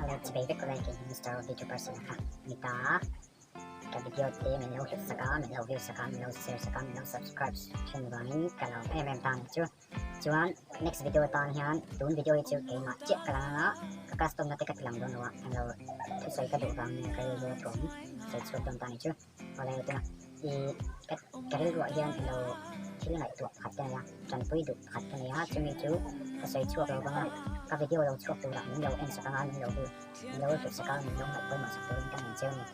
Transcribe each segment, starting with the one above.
Awle chibei vek awle kei hi Mister Video Person a kha ni ta a, ka video te min lo hlut sak a, min lo view sak a, min lo share sak a, min lo subscribe thin vangin ka lo em em ta a ni chu. Chuan next video atan hian tun video hi chu keimah chiah ka lang anga ka custom na te ka ti lang dawn lo a, englo thusawi ka duh vang nge ka rilru a thuam sawi chhuak dawn ta a ni chu. Awle tuna i ka ka rilruah hian englo thil ngaihtuah pakhat ka nei a, tanpui duh pakhat ka nei a, chumi chu ka sawi chhuak lo vang a, ka video lo chhuak turah min lo en sak anga min lo view min lo hlut sak a, min lo ngaih pawimawh sak turin ka ngen cheu a ni.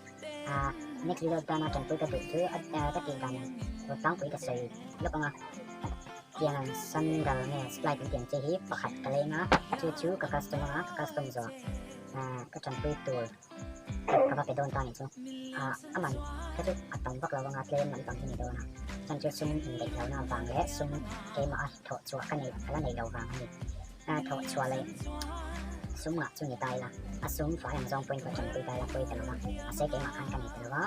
Ahh next video tana tanpui ka duh chu ka tih dan rawt tlangpui ka sawi lawk anga tiang ang sandal nge slide an tih ang chi hi pakhat ka leng a, chu chu ka custom anga ka custom zawh ah ka tanpui tur ka va pe dawn ta nih chu ah a man kha chu a tam vak lo anga tlem lampang hi ni dawn a chuan chu sum indaih lohna avang leh sum keimah a thawh chhuah ka nei ka la nei lo vang a ni a thawh chhuah leh sum ngah chu ni ta ila a sum fai ang zawng pawhin ka tanpui ta ila pawi ta lo va mahse keimah khan ka nei ta lo va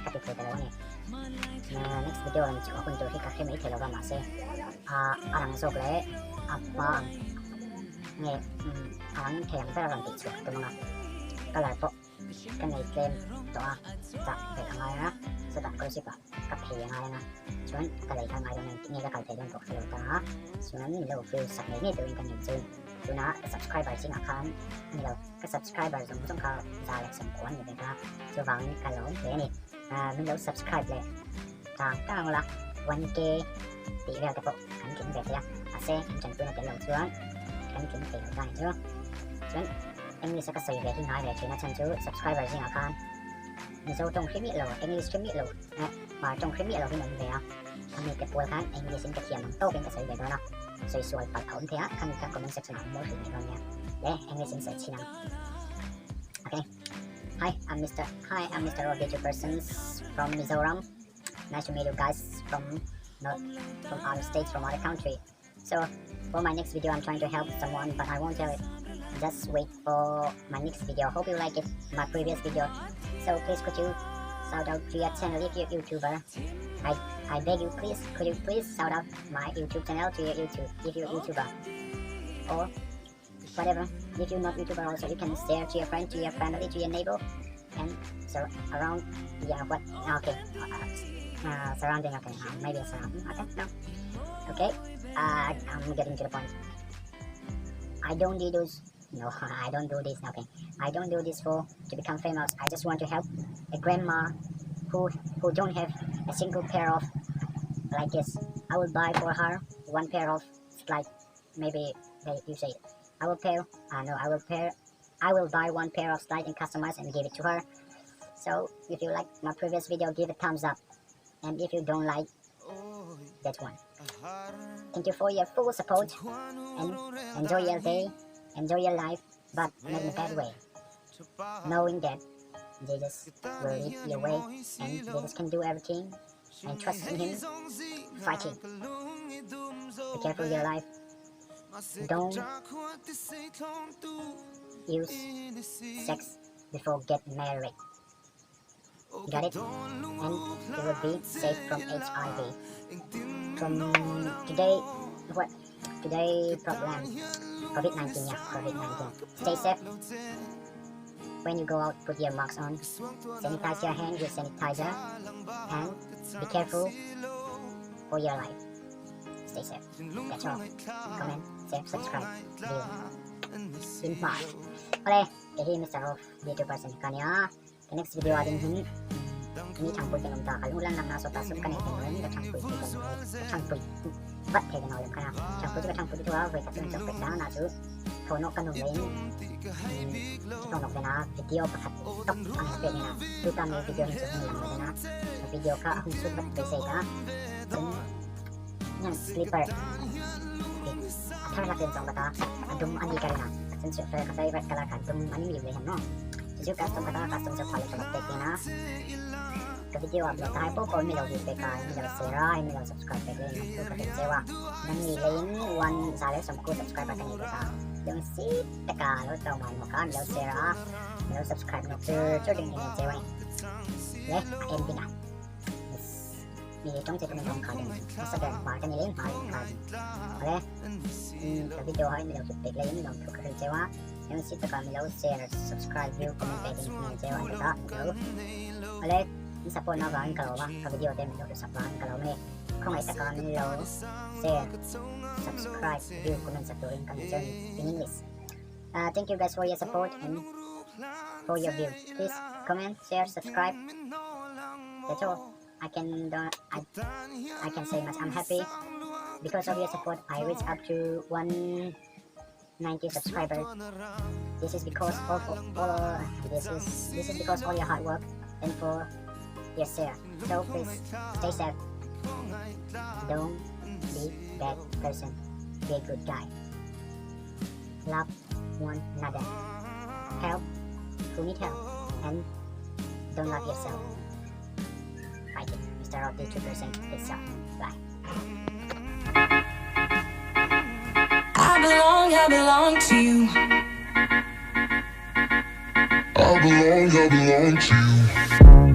ka ti thei ta lo a ni next video rawn chhuah hun tur hi ka hre mai thei lo va mahse a a rang zawk leh a hma ang nge a rang thei ang ber a rawn tih chhuah tum ang a colour pawh ka nei tlem tawh a chah belh a ngai ang a chutah scholarship ah ka phei a ngai ang a chuan ka lei kha ngai dawn a ni nge ka kal thei dawn pawh ka hre lo ta a chuan min lo view sak ngei ngei turin ka nei chu tuna ka subscriber zingah khan a ni lo ka subscriber zawng zawng kha 190 an ni ve ta chuvangin ka lawm hle a ni min lo subscribe leh tang tang ula 1k tih vel te pawh kan tling ve thei a mahse in tanpuina tel lo chuan kan tling thei lo ta ni chu chuan English a ka sawi ve hi ngai ve thin a chhan chu subscriber zingah khan Mizo tawng hre miah lo English hre miah lo eh Hmar tawng hre miah lovin awm ve a a mite pual khan English in ka thiam ang tawkin ka sawi ve dawn a sawi sual palh a awm thei a khami kha comment section ah mawi hrilh mai dawn nia le English in sawi chhin ang okay Hi I'm Mr. Hi I'm Mr. Rob YouTube persons from Mizoram Nice to meet you guys from not from other states from other country so for my next video I'm trying to help someone but I won't tell it just wait for my next video hope you like it my previous video so please could you shout out to your channel if you're YouTuber I I beg you please could you please shout out my YouTube channel to your YouTube if you're YouTuber or whatever if you're not YouTuber also you can share to your friend to your family to your neighbor and so around yeah what okay uh, uh, surrounding okay uh, maybe surrounding okay no okay uh, I'm getting to the point I don't do those no I don't do this okay I don't do this for to become famous I just want to help a grandma who who don't have a single pair of like this I will buy for her one pair of like maybe they you say I will pair uh, no I will pair I will buy one pair of slide and customize and give it to her so if you like my previous video give a thumbs up and if you don't like that one thank you for your full support and enjoy your day enjoy your life but not in a bad way knowing that Jesus will lead your way and Jesus can do everything and trust in him fighting be careful your life don't use sex before get married got it and you will be safe from HIV from today what today problem COVID-19 yeah COVID-19 stay safe when you go out put your mask on sanitize your hand with sanitizer and be careful for your life stay safe that's all comment share subscribe view in hma ole ke hi Mr. Rolf YouTube person ka nia the next video a ding hin mi thangpui kan awm ta ka lunglan lang na sawta sum ka nei thei lo in ka thangpui thei kan ka thangpui vat thei kan awm kana thangpui chu ka thangpui chu a voi khat chu kan chawk pek ta na chu thawhnawk ka num leh in thawhnawk vena video pakhat top ang pek nena tu ta mi video hin chu hun lang vena video kha a hun sut vat beisei ta chun nyan slipper a thar hlak in chawng bata a dum ani ka ringa chun chu ka favorite color kha dum ani mi le hen no chu custom kata custom chu phale ka pek nena ka video upload ta hai po po mi lo view pe ka mi lo share a mi lo subscribe pe le chu ka tel chewa nan ni lein one zale som ku subscriber ka nei ta yung si taka lo tau man mo ka mi lo share a mi lo subscribe no chu chu ding ding chewa ni le a ending a mi tong che tu tong kha ding sa ber mar ka ni lein mar kha ale ka video hai mi lo hit pek lein lo thu ka chewa. MC taka min lo share subscribe view comment pe din hmel cheu an ti ta lo ale in support na vangin ka lawm a ka video te min lo hlusak vangin ka lawm a ni khawngaih taka min lo share subscribe view comment sak turin ka ngen cheu ni in English uh, thank you guys for your support and for your view please comment share subscribe that's all I can don't I I can say much I'm happy because of your support I reached up to 190 subscribers this is because of all this is this is because all your hard work and for your share so please stay safe don't be bad person be a good guy love one another help who need help and don't love yourself Fighting Mr. Rob 2% Peace out. Bye. I belong, I belong to you. I belong, I belong to you.